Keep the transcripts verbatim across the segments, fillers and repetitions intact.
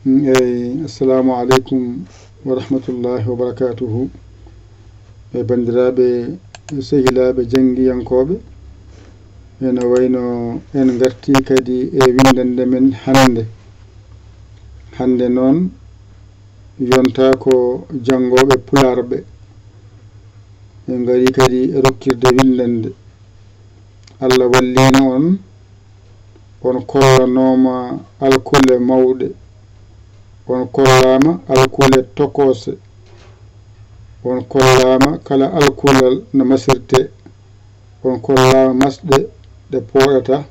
Eyi, assalamu aleykum wa rahmatullahi wa barakatuhu. E banndiraaɓe, sehilaaɓe janngiyankooɓe, ene wayno en ngartii kadi e winndannde men hannde. Hannde noon yontaa ko janngooɓe Pulaar ɓe. En ngarii kadi e rokkirde winndannde. Allah walliino on, on kollanooma alkule mawɗe, on kollaama alkule tokoose, on kollaama kala alkulal no masirtee, on kollaama masɗe ɗe pooɗata,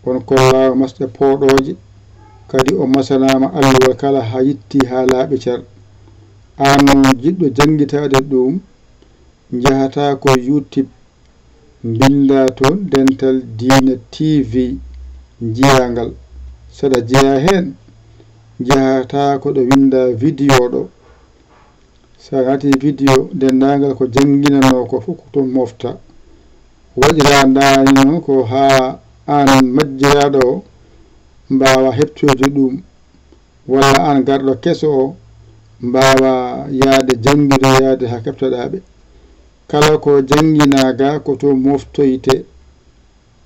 on kollaama masɗe pooɗooje, kadi on masanaama alluwal kala haa yitti haa laaɓi car. Aan noon jiɗɗo janngitaade ɗuum, njahataa ko YouTube, mbinndaa toon Dental Diine T V, njiyaa ngal. Saɗa jeyaa heen, njahataa ko ɗo winndaa vidéo ɗo. So a naati vidéo, denndaangal ko jannginanoo ko fof ko toon mofta. Waɗiraa ndaani noon ko haa aan majjiraaɗo o mbaawa heɓtoyde ɗum, walla aan garɗo keso o mbaawa yahde janngidoyaade haa keɓtoɗaa ɓe. Kala ko jannginaa gaa ko toon moftoytee.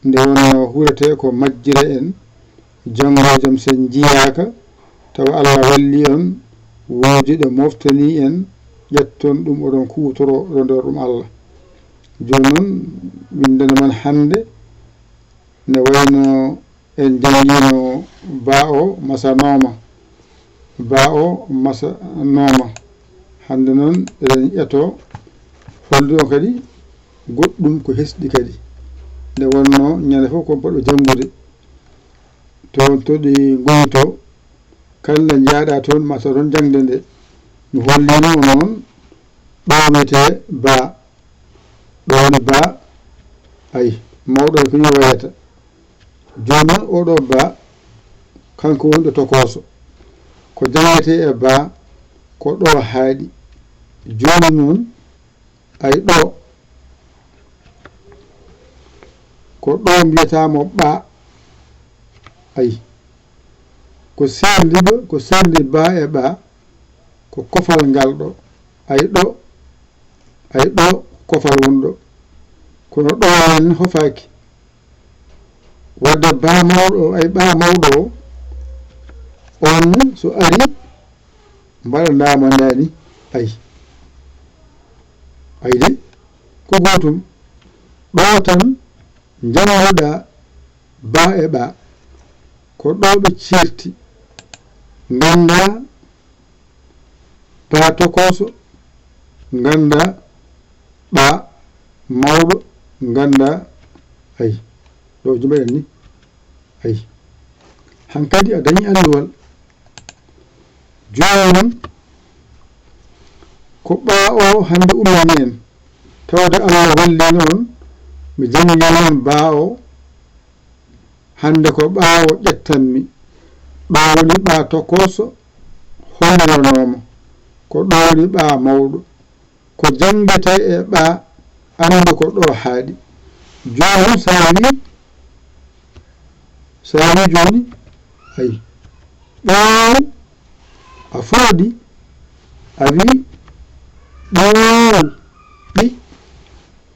Nde wonnoo huuretee ko majjira en, janngo e jam so en njiyaaka, tawa Allah wallii on, woodi ɗo moftanii en, ƴetton ɗum oɗon kuutoroo, oɗon ndewra ɗum Allah. Jooni noon, winndannde men hannde ne wayno en njanngiino baa o masanooma. Baa o masanooma. Hannde noon eɗen etoo hollude on kadi goɗɗum ko hesɗi kadi. Nde wonnoo ñande fof ko mbaɗo janngude. Toon to ɗi ngoni to, kala njaaɗa toon, mata toon jaŋde nde. Mi holliino on noon ɗo wiyetee baa. Ɗo woni baa. Ayi, mawɗo ko ni wayata. Jooni noon oɗo baa, kanko woni ɗo tokooso. Ko janngetee e baa, ko ɗo haaɗi. Jooni noon, ayi ɗo, ko ɗo mbiyataa mo ɓaa. Ayi, ko seerndi ɗo, ko seerndi baa e ɓaa, ko kofal ngal ɗo. Ayi ɗo, ayi ɗo, kofal woni ɗo. Kono ɗo en hofaaki. Wadde baa mawɗo, ayi ɓaa mawɗo o, on so ari, mbaɗandaama ndaani, ayi. Ayi de, ko gootum. Ɗo tan njannguɗaa baa e ɓaa. Ko ɗo ɓe ciirti. Nganndaa baa tokooso, nganndaa ɓaa mawɗo, nganndaa, ayi, ɗo jumbaɗen ni, ayi. Hankadi a dañi alluwal. Jooni noon, ko ɓaa o hannde ullani en. Tawde Allah walliino on, mi janngini on baa o. Hannde ko ɓaa o ƴettanmi. Ɓaa woni ɓaa tokooso, holliranoo mo. Ko ɗo woni ɓaa mawɗo. Ko janngetee e ɓaa, anndu ko ɗo haaɗi. Jooni noon, so a wii, so a wii jooni, ayi, ɓoow, a fooɗi, a wii, ɓoow, ɓi,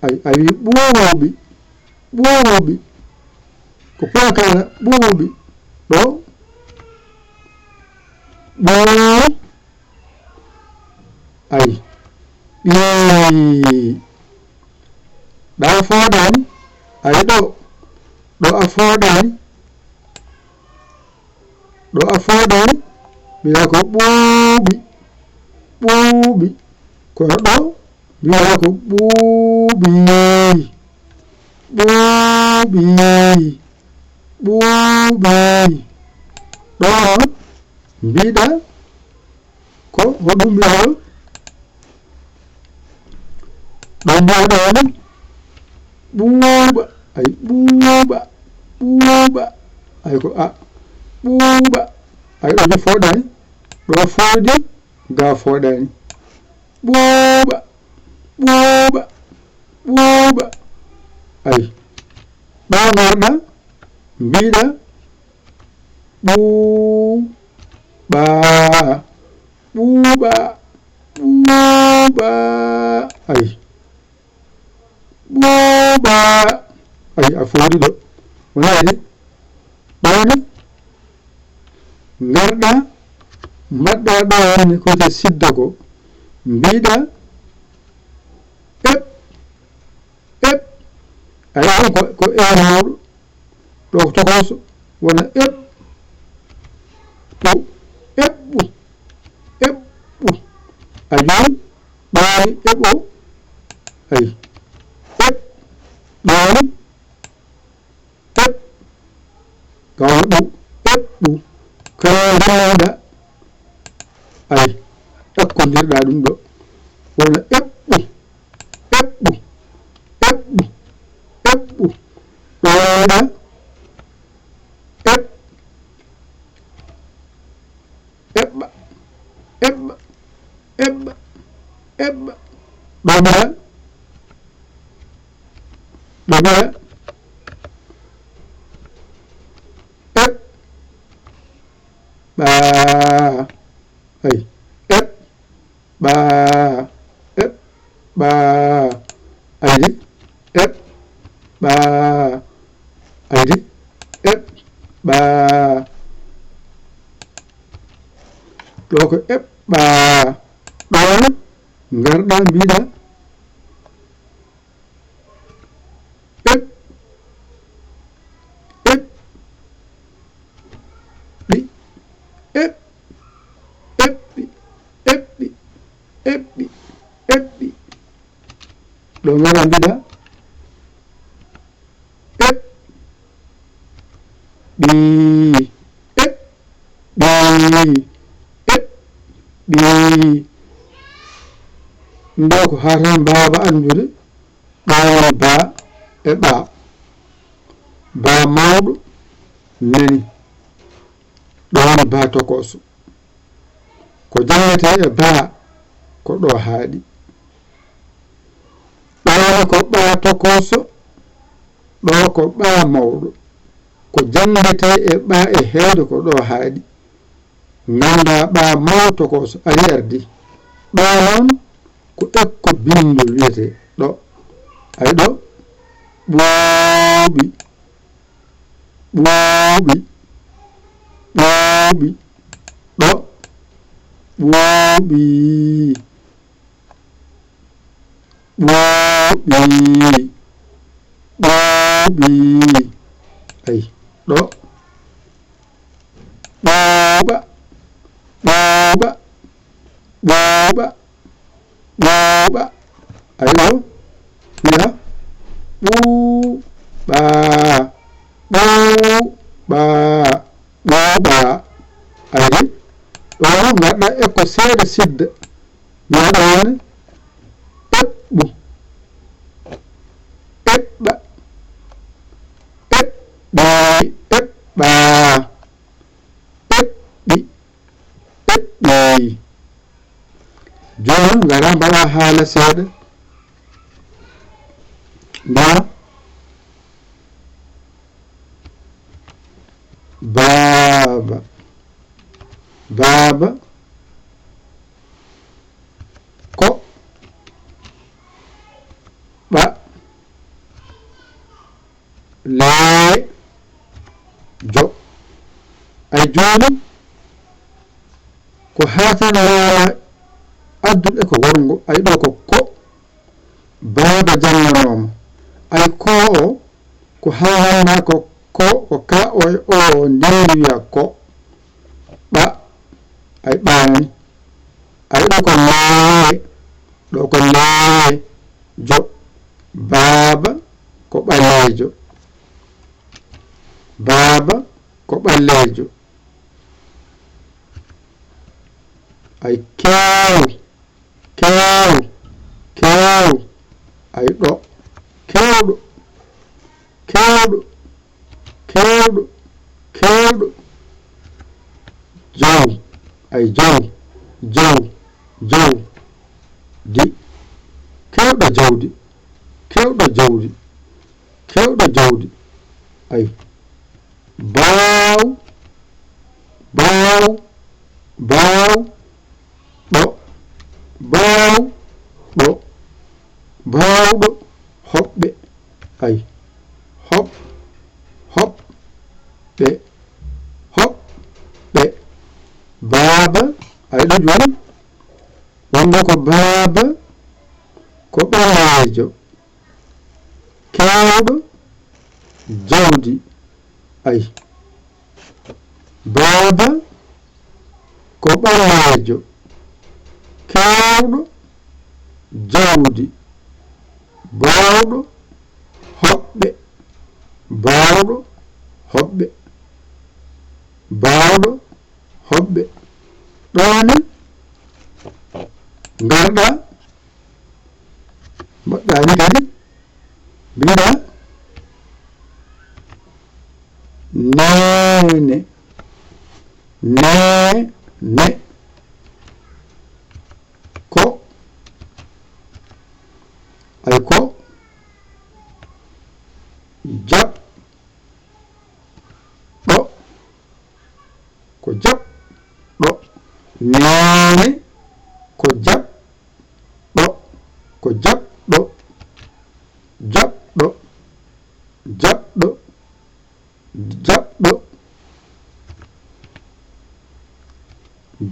ayi, a wii, ɓuuɓi, ɓuuɓi, ko pookaana, ɓuuɓi, ɗo, ɓoow, ayi, ɓii. Ɗa fooɗaani, ayi ɗo, ɗo a fooɗaani, ɗo a fooɗaani, mbiyaa ko ɓuuɓi, ɓuuɓi. Kono ɗo, mbiyaa ko ɓuuɓi, ɓuuɓi, ɓuuɓi. Ɗo noon, mbiɗa ko, ko ɗum mbiɗa ɗo? Ɗo mbiɗa ɗo woni ɓuuɓa, ay ɓuuɓa, ɓuuɓa, ay ko a, ɓuuɓa, ay ɗo fooɗaani, ɗo fooɗi, ga fooɗaani. Ɓuuɓa, ɓuuɓa, ɓuuɓa, ay ɗo ngarɗa, mbiɗa, ɓuu, ɓaa, ɓuuɓa, ɓuuɓa. Ay. Ɓuuɓa. Ay, a foori ɗo. Wonaa de? Ɓaade. Ngarɗa, mbaɗɗa ɗo woni ko ke sidda ko. Mbiɗa, eɓ, eɓ. Ay, ɗo ko, ko eɓ mawɗo. Ɗo ko tokooso, wona eɓ, ɓu, eɓɓu, eɓɓu. A jooni, ɓaari eɓo, ay, eɓ, ɓaari, eɓ, gawna ɓu, eɓɓu. Kala ngannoɗa, ay, ekkondirɗa ɗum ɗo, wona eɓɓu, eɓɓu, eɓɓu, eɓɓu. Ɗo wonɗa, eɓ, eɓɓa, eɓɓa, eɓɓa, eɓɓa. Ɗo mbiɗa, ɗo mbiɗa, eɓ, ɓaa, ay, eɓ, ɓaa, eɓ, ɓaa, aydi, eɓ, ɓaa, aydi, eɓ, ɓaa. Ɗo ko eɓ, ɓaa. Ɗo ngarɗa mbiɗa, eɓ, eɓ, ɓi, eɓ, eɓɓi, eɓɓi, eɓɓi, eɓɓi. Ɗo ngara mbiɗa, eɓ, ɓi, eɓ, ɓi, eɓ, ɓi. Nda ko hatan baaba anndude. Ɗo woni baa e ɓaa. Baa mawɗo nani. Ɗo woni baa tokooso. Ko janngete e baa ko ɗo haaɗi. Ɗo woni ko ɓaa tokooso, ɗo ko ɓaa mawɗo. Ko janngete e ɓaa e heewde ko ɗo haaɗi. Ngannda ɓaa mawɗo ko so ari ardi. Ɗo noon ko ekko binndol wiyetee ɗo. Ay ɗo, ɓuuɓi, ɓuuɓi, ɓuuɓi, ɗo, ɓuuɓi, ɓuuɓi, ɓuuɓi. Ay, ɗo. Ɓuuɓa, ɓuuɓa, ɓuuɓa, ɓuuɓa. Ay, ɗo. Wiya, ɓuuɓa, ɓuuɓa, ɓuuɓa. Ay, ɗo, ngarɗa e ko seeɗa sidda. Mbiɗa woni eɓɓu, eɓɓa, eɓɓi, eɓɓa, eɓɓi, eɓɓi. Jooni ngara mbaɗa haala seeɗa. Mbiɗa baaba, baaba, ko ɓa leejo. Ay jooni ko haatan waawa addude ko worngo. Ay ɗo ko ko baaba jannganooma. Ay ko o ko haalanma ko ko ko ka o e o ndimri wiya ko ɓa. Ay ɓaani. Ay ɗo ko leejo. Ɗo ko leejo. Baaba ko ɓaleejo. Baaba ko ɓaleejo. Ay keew, keew, keew. Ay ɗo. Keewɗo, keewɗo, keewɗo, keewɗo. Jaw, ay jaw, jaw, jaw. Di. Keewɗo jawdi, keewɗo jawdi, keewɗo jawdi. Ay. Baaw, baaw, Baawɗo, baawɗo, hoɓɓe, ay, hoɓ, hoɓɓe, hoɓɓe. Baaba, ay ɗo jooni, wonde ko baaba, ko ɓaleejo, keewɗo jawdi, ay. Baaba ko ɓaleejo, keewɗo jawdi, baawɗo hoɓɓe, baawɗo hoɓɓe, baawɗo hoɓɓe. Ɗo ne ngarɗa, mbaɗɗa ni kadi, mbiɗa neene, neene, ko, ay ko, jaɓ, ɗo, ko jaɓɗo, neene, ko jaɓɗo, ko jaɓɗo, jaɓɗo, jaɓɗo, jaɓɗo,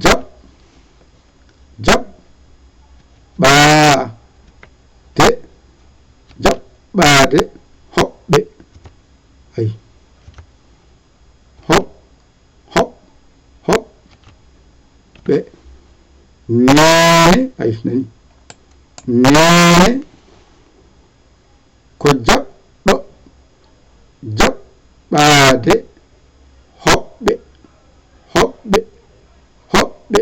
jaɓ, jaɓ, ɓaa, de, jaɓɓaade, hoɓɓe, ay, hoɓ, hoɓ, hoɓɓe, neene, ay, nani, neene, ko jaɓɗo, jaɓɓaade, hoɓɓe, hoɓɓe, hoɓɓe,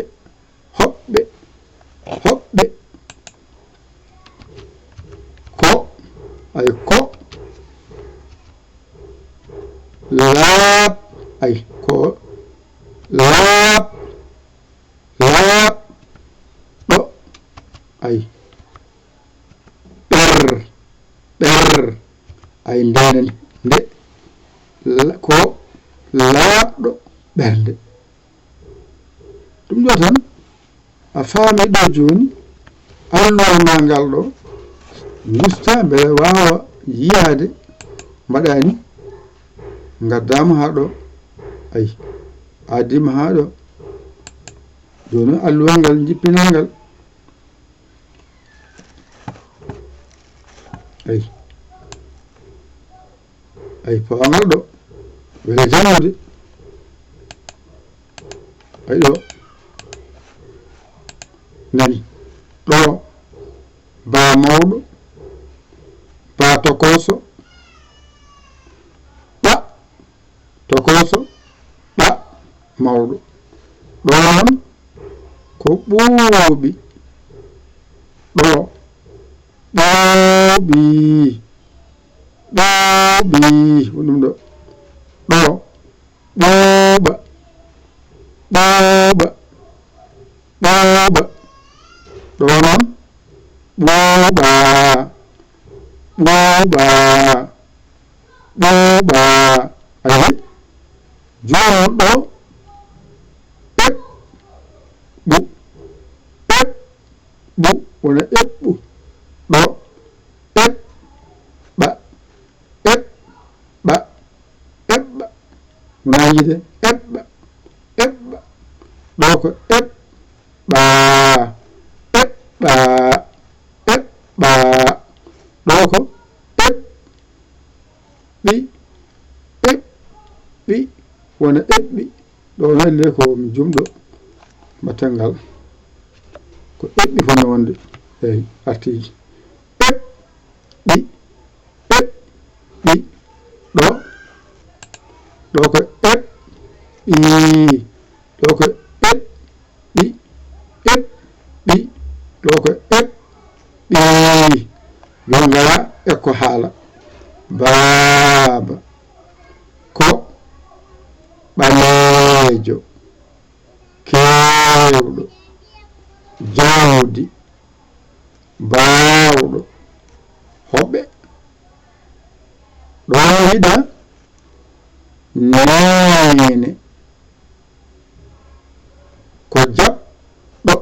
hoɓɓe, hoɓɓe. Ko, ay ko, laaɓ, ay ko, laaɓ, laaɓɗo, ay. Ɓer, ɓer, ay ndenen nde, la, ko laaɓɗo ɓernde. Ɗum ɗo tan, a faami ɗo jooni, alluwal ma ngal ɗo, ngusta mbele waawa yiyaade, mbaɗa ni, ngaddaama haa ɗo, ay, addiima haa ɗo. Jooni alluwal ngal, jippinal ngal. Ay. Ay, pawangal ɗo. Wela janngude. Ay, ɗo. Nani. Ɗo. Ba mawɗo. Ba tokoso. Ɓa. Tokoso, ɓa, mawɗo. Ɗo noon ko ɓuuɓi. Ɗo, ɓuuɓi. Ɓuuɓi. Ko ɗum ɗo. Ɗo, ɓuuɓa. Ɓuuɓa. Ɓuuɓa. Ɗo noon, ɓuuɓa. Ɓuuɓa. Ɓuuɓa. Ayi, jooni ɗo, eɓɓu, eɓɓu, wona eɓɓu, ɗo, eɓɓa, eɓɓa, eɓɓa, wona yiide, eɓɓa, eɓɓa, ɗo ko eɓɓa, eɓɓa, eɓɓa, ɗo ko eɓɓa. Ɓi, eɓɓi, wona eɓɓi. Ɗo noon le ko mi jumɗo. Mbatten ngal. Ko eɓɓi fotnoo wonde. Eyi, artiiji. Eɓɓi, eɓɓi. Ɗo, ɗo ko eɓɓi. Ɗo ko eɓɓi. Ɓi, eɓɓi, ɗo ko eɓɓi. Yo ngara e ko haala. Baaba ko ɓaleejo, keewɗo jawdi, baawɗo hoɓɓe. Ɗo yiɗa neene ko jaɓɗo.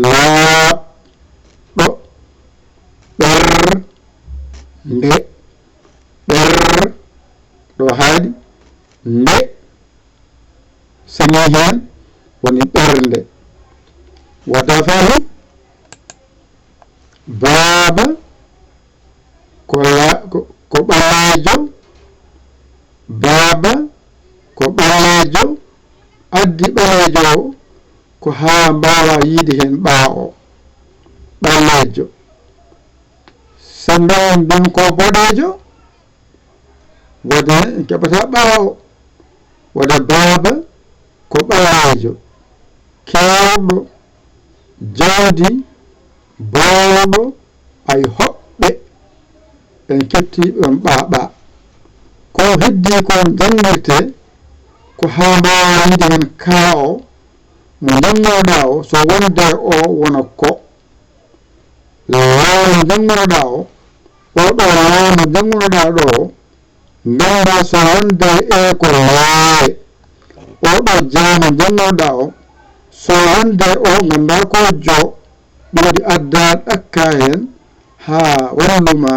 Laaɓɗo. Ɓer. Nde. Ɓer. Ɗo haaɗi. Nde. Seni heen woni ɓernde. Wata faahi. Baaba ko la-, ko, ko ɓaleejo. Baaba ko ɓaleejo. Addi ɓaleejo o ko haa mbaawa yiide heen ɓaawo. Ɓaleejo. So mbiyen, mbiyen ko boɗeejo, wode en keɓata ɓaawo. Wode baaba ko ɓaleejo, keewɗo jawdi, baawɗo, ay hoɓɓe. En keɓti ɗon ɓaaɓa. Ko heddii ko janngirtee, ko haa mbaawa yiide heen kaa o mo njanngoɗaa o, so wonde o wona ko. Laamu janngunoɗaa o, oo ɗoo laamu janngunoɗaa ɗoo o, nganndaa so wonde e ko laawe. Oo ɗoo jaamu janngunoɗaa o, so wonde o nganndaa ko jo, ɗum waɗi addaa ɗakkaa heen haa wallu ma,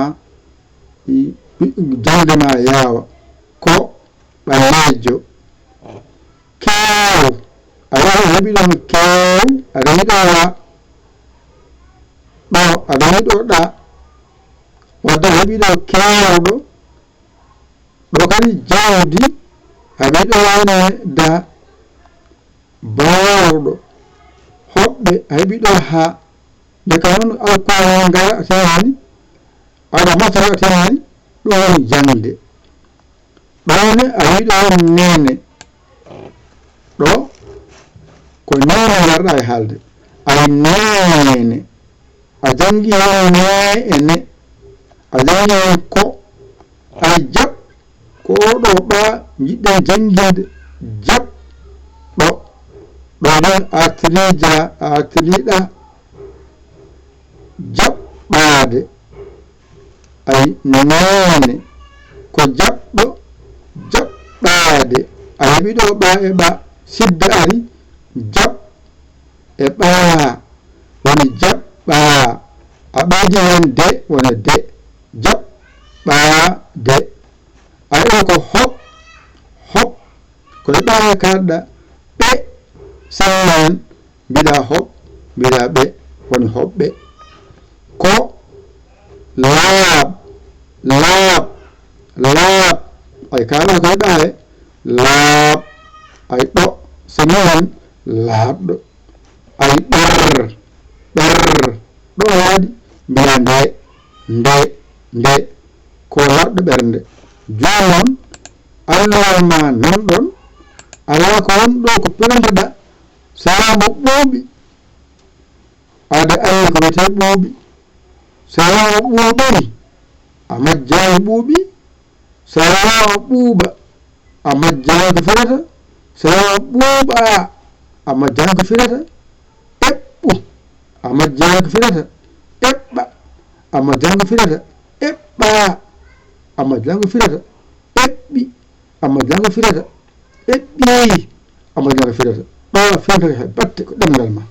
i-, jaŋde ma yaawa. Ko ɓaleejo. Keew. A yahi a heɓi ɗon keew, aɗa yiɗo wa. Ɗo, aɗa yiɗo ɗa. Wadde a heɓi ɗo keewɗo. Ɗo kadi jawdi, a wiɗo wone da. Baawɗo. Hoɓɓe, a heɓi ɗo ha. Nde ka noon alkuraana ngara a tinani. Aɗa mofta a tinani. Ɗum woni jaŋde. Ɗoo ne, a wiɗo won neene. Ɗo, ko neene ngarɗa e haalde. Ay neene. A janngi heen nee e ne. A janngi heen ko. Ay jaɓ. Ko oo ɗoo ɓaa njiɗɗen jannginde. Jaɓ. Ɗo. Ɗo ɗon artirii ja, artirii ɗa. Jaɓɓaade. Ay, neene, ko jaɓɗo, jaɓɓaade. A heɓi ɗo ɓaa e ɓaa. Sidda ari, jaɓ e ɓaa. Woni jaɓɓaa. A ɓeydi heen de, woni de. Jaɓɓaade. Ay, ɗo ko hoɓ, hoɓ. Ko e ɓaa e kaaɗɗa. Ɓe, sinno en. Mbiɗa hoɓ, mbiɗa ɓe, woni hoɓɓe. Ko laaɓ, laaɓ, laaɓ. Ay kaala koy ɗaale. Laaɓ. Ay ɗo, so noon, laaɓɗo. Ay ɓer, ɓer. Ɗo waɗi, mbiya nde, nde, nde. Ko laaɓɗo ɓernde. Jooni noon, Alla ma nan ɗon, alaa ko won ɗo ko pelantoɗaa. Salaa mbo ɓuuɓi, aɗa anndi ko wiyetee ɓuuɓi. Salaa mbo ɓuuɓiri, a majjaani ɓuuɓi. Salaa mbo ɓuuɓa, a majjaani ko firata. Salaa mbo ɓuuɓaa, a majjaani ko firata. Eɓɓu, a majjaani ko firata. Eɓɓa, a majjaani ko firata. Eɓɓaa, a majjaani ko firata. Eɓɓi, a majjaani ko firata. Eɓɓii, a majjaani ko firata. Ɗo a fewtata he batte ko ɗemngal ma.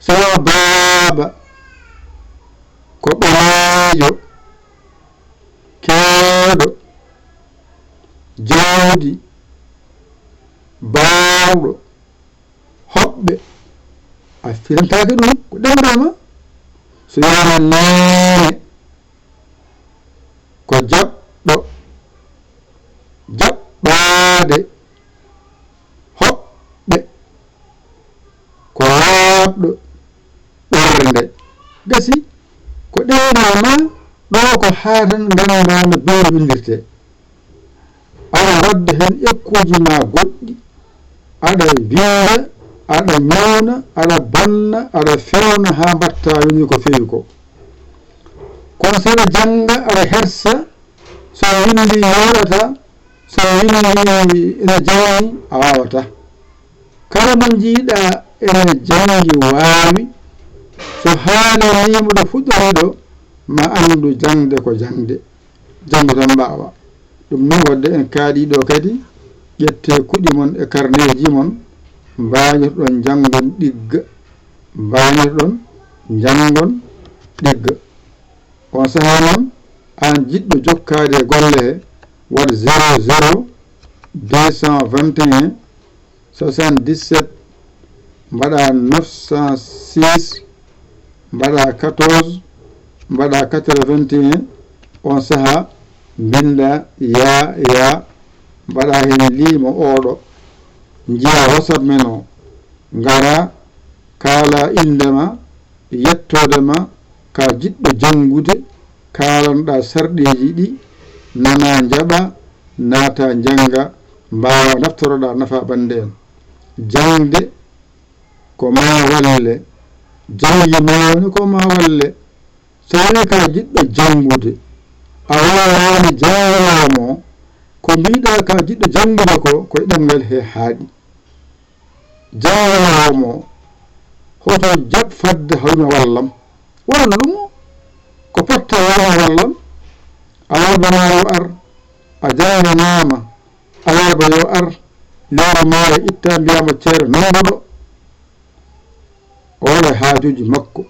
So baaba ko ɓaleejo, keewɗo, jawdi, baawɗo, hoɓɓe, a firantaake ɗum ko ɗemngal ma. So wiyaama neene, ko jaɓɗo, jaɓɓaade, hoɓɓe, ko laaɓɗo, ɓernde. Gasi, ko ɗemngal ma ɗo ko haa tan nganndaa no binndi winndirtee. Aɗa wadda heen ekkuuji ma goɗɗi, aɗa winnda, aɗa ñawna, aɗa bonna, aɗa fewna haa mbaɗta wini ko fewi ko. Kono so aɗa jannga, aɗa hersa, so winndi yooɗata, so winndi ina jawni, a waawata. Kala mo njiiɗa ene janngi waawi, so haalaniima ɗo fuɗɗoriiɗo, ma anndu jaŋde ko jaŋde. Janngo tan mbaawa. Ɗum noon, wadde en kaaɗii ɗo kadi, ƴettee kuɗi mon e karneeji mon, mbaajotoɗon janngande ɗigga. mbaawirɗon njanngon ɗigga. On sahaa noon, aan jiɗɗo jokkaade e golle he, waɗ zéro zéro deux cent vingt et un soixante-dix-sept, mbaɗa neuf cent six, mbaɗa quatorze, mbaɗa quatre-vingt et un. On sahaa, mbinnda yaa yaa, mbaɗa heen liimo oɗo, njiya WhatsApp men o, ngara, kaala innde ma, yettoode ma, ka jiɗɗo janngude, kaalanɗa sarɗiiji ɗi, nana njaɓa, naata njannga, mbaawa naftoroɗa nafa bannde en. Jaŋde ko ma walle, jannginoowo ne ko ma walle. So tawii ka jiɗɗo janngude, a waawaani jannginoowo mo, ko mbiɗa ka jiɗɗo janngude ko, ko e ɗemngal he haaɗi. Jannginoowo mo, hoto jaɓ fadde hoyno wallam. Wallu mo, ko potta wona wallam. Alarba ma yo ar, a jannganaama, alarba yo ar, lewru ma e itta mbiyaama ceere nannguɗo. Oɗo haajuuji makko,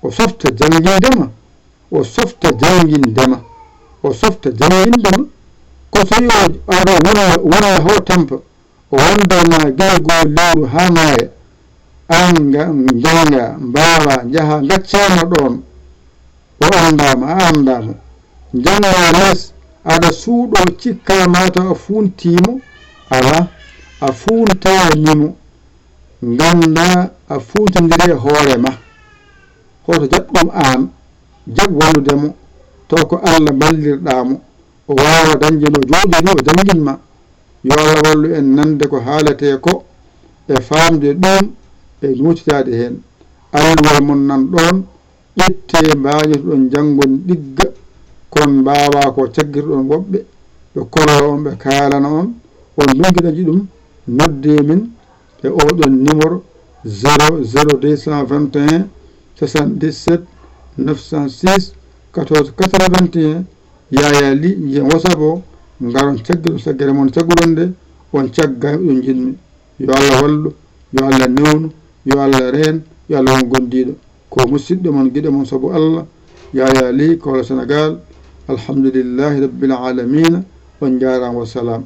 o softa jannginde ma, o softa jannginde ma, o softa jannginde ma. Ko so yo aro wona, wona ho tampa, o wondana gila goo lewru haa maaya. Aan nga-, njannga, mbaawa, njaha, ngaccaama ɗoon. O anndaama, a anndaama. Njannga lees, aɗa suuɗoo, cikkaa mataw a fuuntii mo. Alaa, a fuuntaani mo. Nganndaa a fuuntondiri e hoore ma. Hoto jaɓ ɗum aan, jaɓ wallude mo, taw ko Alla mballirɗaa mo, o waawa dañde no jooɗiri o janngin ma. Yo Alla wallu en nande ko haaletee ko, e faamde ɗum, e nuutitaade heen. Alluwal mon nan ɗoon, ƴettee mbaajotoɗon njanngon ɗigga, kon mbaawaa ko caggirɗon woɓɓe, ɓe kolola on, ɓe kaalana on, on ndunki dañde ɗum, noddee min e oɗon numéro zéro zéro deux cent vingt et un soixante-dix-sept neuf cent six quatorze quatre-vingt-un. Yaya Ly, njiyen WhatsApp o, ngaron caggiron saggere mon cagguɗon nde, on cagga ɗum njiɗmi. Yo Allah wallu, yo Allah newnu, yo Allah reen, yo Allah won gondiiɗo. Ko musidɗo mon, giɗo mon sabu Allah, Yaya Ly, Kolo Senegal. Alhamdulillahi Rabbil Alamina. On njaaraama, wassalam.